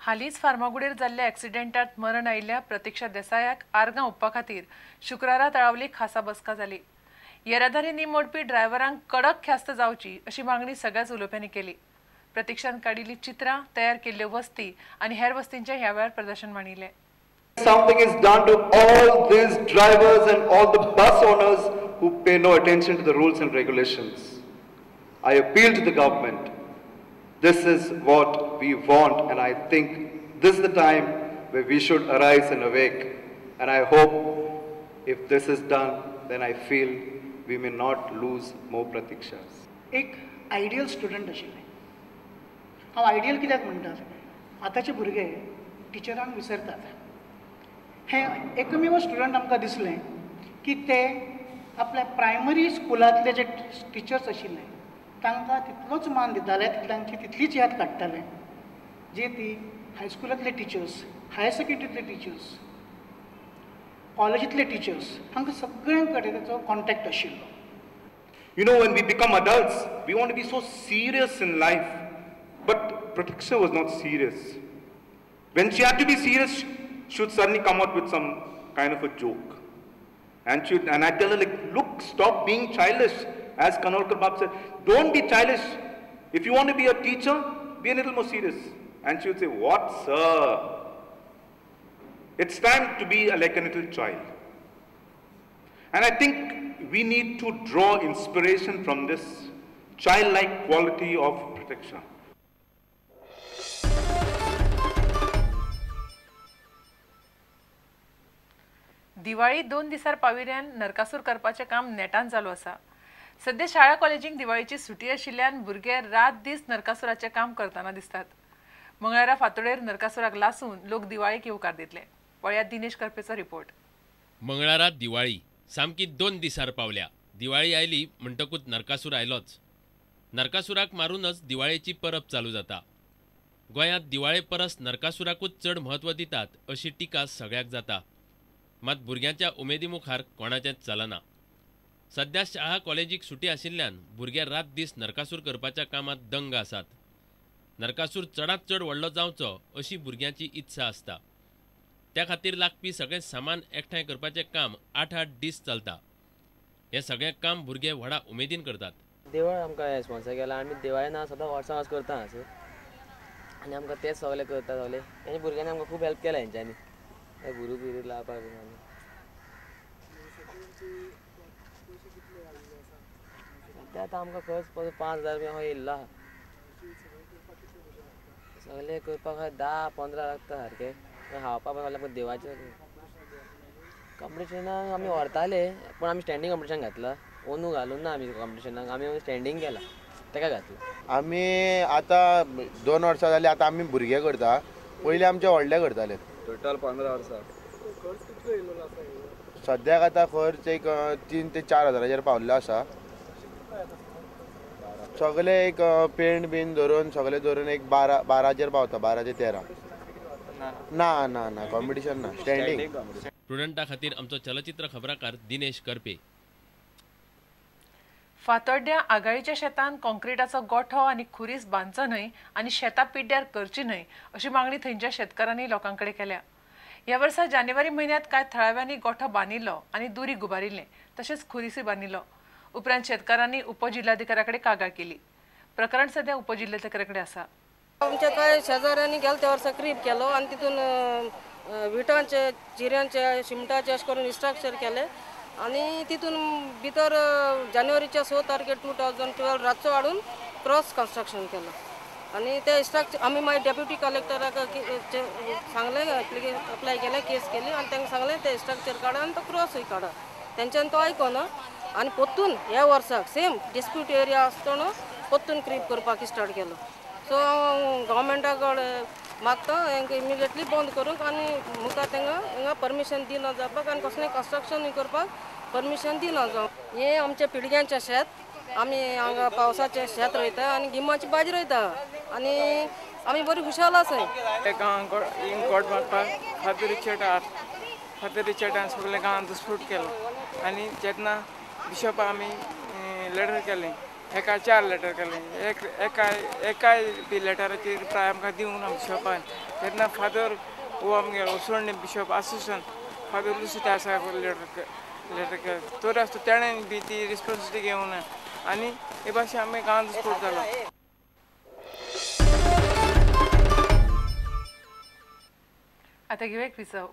हालींच फार्मागुडेर जाल्ल्या एक्सिडेंटात मरण आयिल्ल्या प्रतीक्षा देसायाक आर्गां ओंपपा खातीर शुक्रारा तळावली खासा बसका जाली. येरादारी नेम मोडपी ड्रायव्हरांक कडक ख्यास्त जावची अशी मागणी सगळ्याच उलोवप्यांनी केली. प्रतीक्षान काडिल्ली चित्रां, तयार केल्ल्यो वस्ती आनी हेर वस्तींचें ह्या वेळार प्रदर्शन मांडिल्लें. Something is done to all these drivers and all the bus owners who pay no attention to the rules and regulations. I appeal to the government. This is what we want, and I think this is the time where we should arise and awake. And I hope if this is done, then I feel we may not lose more Pratikshas. एक ideal student आशिल्लें. हांव ideal कित्याक म्हणटा, आतांचे भुरगे टिचरांक विसरतात. हें एकमेव स्टुडंट आमकां दिसलें की ते आपल्या प्रायमरी स्कुलांतले जे टिचर्स आशिल्ले तांकां तितलोच मान दिताले, तांची तितलीच याद काडटाले जे ती हायस्कुलांतले टिचर्स, हायर सेकंडरींतले टिचर्स, कॉलेजींतले टिचर्स, हांकां सगळ्यां कडेन ताचो कॉन्टेक्ट आशिल्लो. You know, when we become adults, we want to be so serious in life. But Pratiksha was not serious. When she had to be serious, she would suddenly come out with some kind of a joke. And I tell her, like, look, stop being childish. As Kanolkar Bab said, don't be childish. If you want to be a teacher, be a little more serious. And she would say, what, sir? It's time to be like a little child. And I think we need to draw inspiration from this childlike quality of Pratiksha. Diwali 2 दिसार पाविल्ल्यान Narakasur करपाचें काम नेटान चालू आसा. सध्या शाळा कॉलेजींक दिवाळीची सुटी आशिल्ल्यान भुरगे रात दीस नरकासुराचें काम करतना दिसतात. मंगळारा फांतोडेर नरकासुराक लासून लोक दिवाळीक येवकार दितले. पळयात दिनेश करपेचो रिपोर्ट. मंगळारा दिवाळी सामकी 2 दिसार पावल्या. दिवाळी आयली म्हणटकूच नरकासूर आयलोच. नरकासुराक मारूनच दिवाळेची परब चालू जाता. गोंयांत दिवाळे परस नरकासुराकूच चड म्हत्व दितात अशी टिका सगळ्याक जाता. मात भुरग्यांच्या उमेदी मुखार कोणाचेंच चलना. सध्या शाळा कॉलेजीक सुटी आशिल्ल्यान भुरगे रात दीस नरकासूर करपाच्या कामांत दंग आसात. नरकासूर चडांत चड व्हडलो जावचो अशी भुरग्यांची इत्सा आसता. त्या खातीर लागपी सगळें सामान एकठांय करपाचें काम 8-8 दीस चलता. हें सगळें काम भुरगे व्हडा उमेदीन करतात. देवळ आमकां स्पॉन्सर केला, आमी देवाळे ना सदां वर्सां वर्स करता हांगासर आनी आमकां तेच सगळे करता सगळे. आनी भुरग्यांनी आमकां खूब हेल्प केला हेंच्यांनी भुरू बिरू लावपाक. ते आतां आमकां खर्च 5,000 रुपया हो येयल्लो आहा. सगळें करपाक 10-15 लागता सारकें. खावपाक आमकां देवाचें कॉम्पिटिशनाक आमी व्हरताले, पूण आमी स्टँडींग कॉम्पिटिशन घातलां. ओनू घालून ना आमी कॉम्पिटिशनाक, आमी स्टँडींग केलां तेका घातलां. आमी आतां 2 वर्सां जालीं आतां आमी भुरगे करता, पयलीं आमचे व्हडले करताले. टोटल 15 वर्सां. सद्याक आतां खर्च एक 3 ते 4 हजाराचेर पावल्लो आसा. सगळे एक पेंट बीन धरून सगळे धरून एक 12-12चेर पावता, 12 ते 13. ना ना ना कॉम्पिटिशन ना, स्टँडींग. प्रुडंटा खातीर आमचो चलचित्र खबराकार दिनेश करपे. फातोड्ड्या आगाळीच्या शेतान कॉन्क्रिटाचो गोठो आनी खुरीस बांदचो न्हय आनी शेतां पिड्ड्यार करची न्हय अशी मागणी थंयच्या शेतकारांनी लोकां कडेन केल्या. ह्या वर्सा जानेवारी म्हयन्यांत कांय थळाव्यांनी गोठो बांदिल्लो आनी दुरी गुबारिल्लें, तशेंच खुरीसूय बांदिल्लो. उपरांत शेतकारांनी उपजिल्हाधिकाऱ्या कडेन कागाळ केली. प्रकरण सध्या उपजिल्हाधिकाऱ्या कडेन आसा. आमच्या कांय शेजाऱ्यांनी गेले त्या वर्सा क्रीप केलो आनी तितून विटांचे, चिऱ्यांचे, शिमटाचे अशें करून स्ट्रक्चर केलें आनी तितून भितर जानेवारीच्या 6 तारखेर 2012 रातचो हाडून क्रॉस कन्स्ट्रक्शन केलो आनी ते स्ट्रक्चर आमी मागीर डेप्युटी कलेक्टराक सांगलें, अप्लाय केलें, केस केली आनी तांकां सांगलें ते स्ट्रक्चर काडा आनी तो क्रॉसूय काडा. तेंच्यान तो आयकना आनी पोत्तून ह्या वर्साक सेम डिस्प्यूट एरिया आसतना पोत्तून क्रीप करपाक स्टार्ट केलो. सो हांव गव्हर्मेंटा कडेन मागता हेंकां इमिडिएटली बंद करूंक आनी मुखार तांकां हिंगा परमिशन दिना जावपाक आनी कसलें कन्स्ट्रक्शन करपाक परमिशन दिना जावं. हें आमच्या पिळग्यांचें शेत, आमी हांगा पावसाचें शेत रोयता आनी गिमाची भाजी रोयता आनी आमी बरी खुशाल आसाय. गांवांत गोट मारपाक फादर रिचर्डान सगळें गांवांत दुस्फूट केलो आनी जेन्ना बिशपाक आमी लेटर केलें एका 4 लेटर केले एक एका एकाय बी लेटराची रिप्लाय आमकां दिवंक ना बिशॉपान. तेन्ना फादर हो आमगेलो उसोडणे बिशॉप आसिस्टंट फादर लुसी आसा लेटर लेटर केलें तर आसता तेणें बी ती रिस्पोन्सिबिलिटी घेवंक ना आनी हे भाशेन आमी गांवांत स्पोर्ट जालो. आता घेऊया एक विसव.